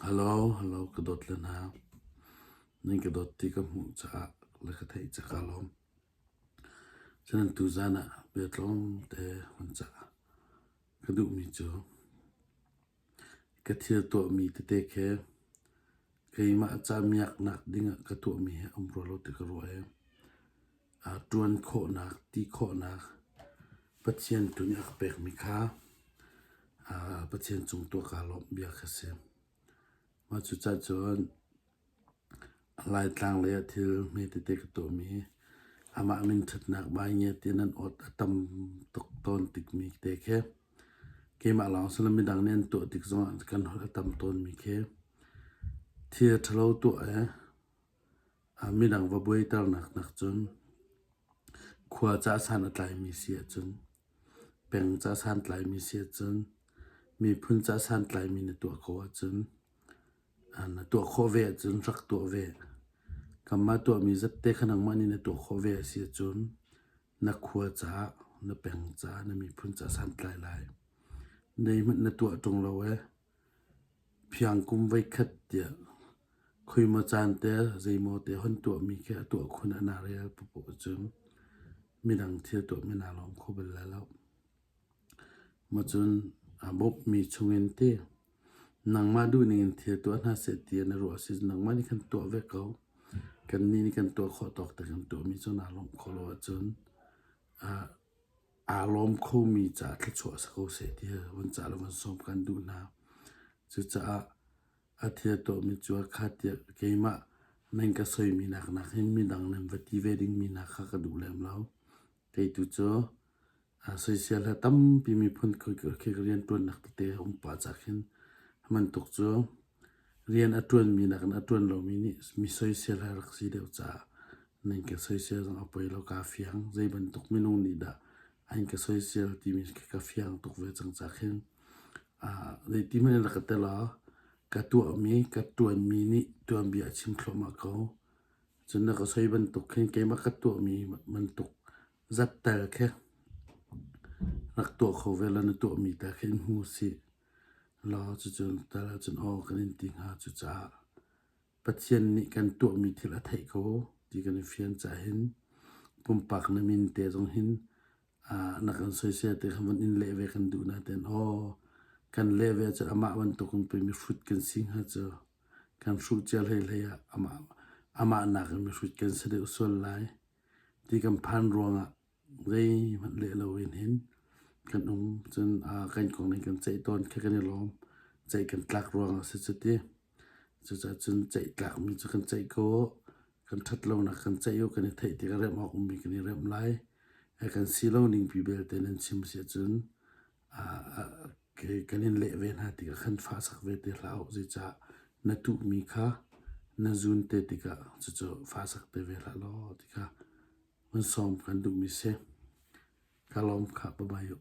Hello, hello, ka dawt le hna. Nan ka dawt ti ka hmuh caah le ka theih ca kaa lawm. Cunan tuzaan ah bia tlawmte hun cah ka duhmi cu ka thil tuahmi tete khi keimah ca miaknak dingah ka tuahmi hi a um rua lo ti ka ruah i ṭuan khawhnak, ti khawhnak Pathian tu nih a ka pekmi kha Pathian cung tuah kaa lawmh bia kha si. Mah cucaah cun Laitlang lei ah thil hme tete ka tuahmi amah min ṭhatnak baingia ti nan awt a tam tuk tawn tikmi te khi keimah lawng si lo midang nih an tuah tik zongah kan holh a tam tawnmi khi thil ṭhalo tuah i Midang va buaiternak nakcun khua ca san a tlaimi si ahcun, peng ca santlaimi si ahcun, miphun ca santlaimi na tuah ko ahcun, na tuah khawh ve ahcun rak tuah ve. Kanmah tuahmi zatte kha nangmah nih na tuah khawh ve a si ahcun na khua caah, na peng caah, na miphun caah santlai lai. Zeihmanh na tuah ṭung lo ee. Phiangkum voikhat tiah khuimaw caan te zeimaw te hon tuahmi khi a tuah khun ah naa rel paoh ahcun midang thil tuahmi naa lawm kho bal lai lo. Macun aa bawmhmi chungin ti nangmah duhning in thil tuah hna seh ti na ruah si nangmah nih khan tuah ve ko. Kannih nih kan tuah khawh tawk te kan tuahmi cu naa lawmh khawh lo ahcun aa lawm khomi caah thluachuah si ko seh ti van cah le van sawm kan duh hna. Cucaah a thil tuahmi cu a kha tiah keimah nan ka soimi nak nakin midang nan va ti ve dingmi hna kha ka duh lem lo. Kei tu cu soisel he tampi miphun khi rianṭuannak tete a um pah cah khin bantuk cu rian a ṭuanmi nakin a ṭuan lomi nih mi soisel he rak si deuh caah nan ka soisel zong a poi lo kaa fiang. Zei bantuk minung nih dah an ka soisel timi khi ka fiang tuk ve cang cah khin zeiti hmanh in rak ka tel ah ka tuahmi, ka ṭuanmi nih tuanbia a chim thluahmah ko. Cun na ka soi bantuk khin keimah ka tuahmi bantuk zat tel khi rak tuah kho ve law na tuahmi tel khi in hmu sih. Law cucun tal ahcun aw kan in ti hnga. Cucaah Pathian nih kan tuahmi thil a theih ko ti kan i fian caah hin pumpak na min te zong hin na kan soisel te kha van in leh ve kan duh nain aw kan leh ve ahcun amah bantuk in pei mihrut kan si hnga cu. Kan hruh cia hleihlei ah amah amah nakin mihrut kan si deuh sual lai ti kan phan ruangah zeihmanh leh loin hin kan um. Cun kan kong nih kan ceih tawn khi kan i lawm. Ceih kan tlak ruangah si cu ti. Cucaah cun ceih tlakmi cu kan ceih ko. Kan ṭhat lonak kan ceih u, kan i theih tikah remh awk ummi kan i remh lai. Kan si lo ningpi belte nan chim si ahcun kan in leh ve hna tikah khan fahsak ve te hlah u. Zeicah na tuhmi kha na zun te tikah cucu fahsak te ve hlah law ti kha van sawm kan duhmi si. Ka lawm khah. Bye-bye.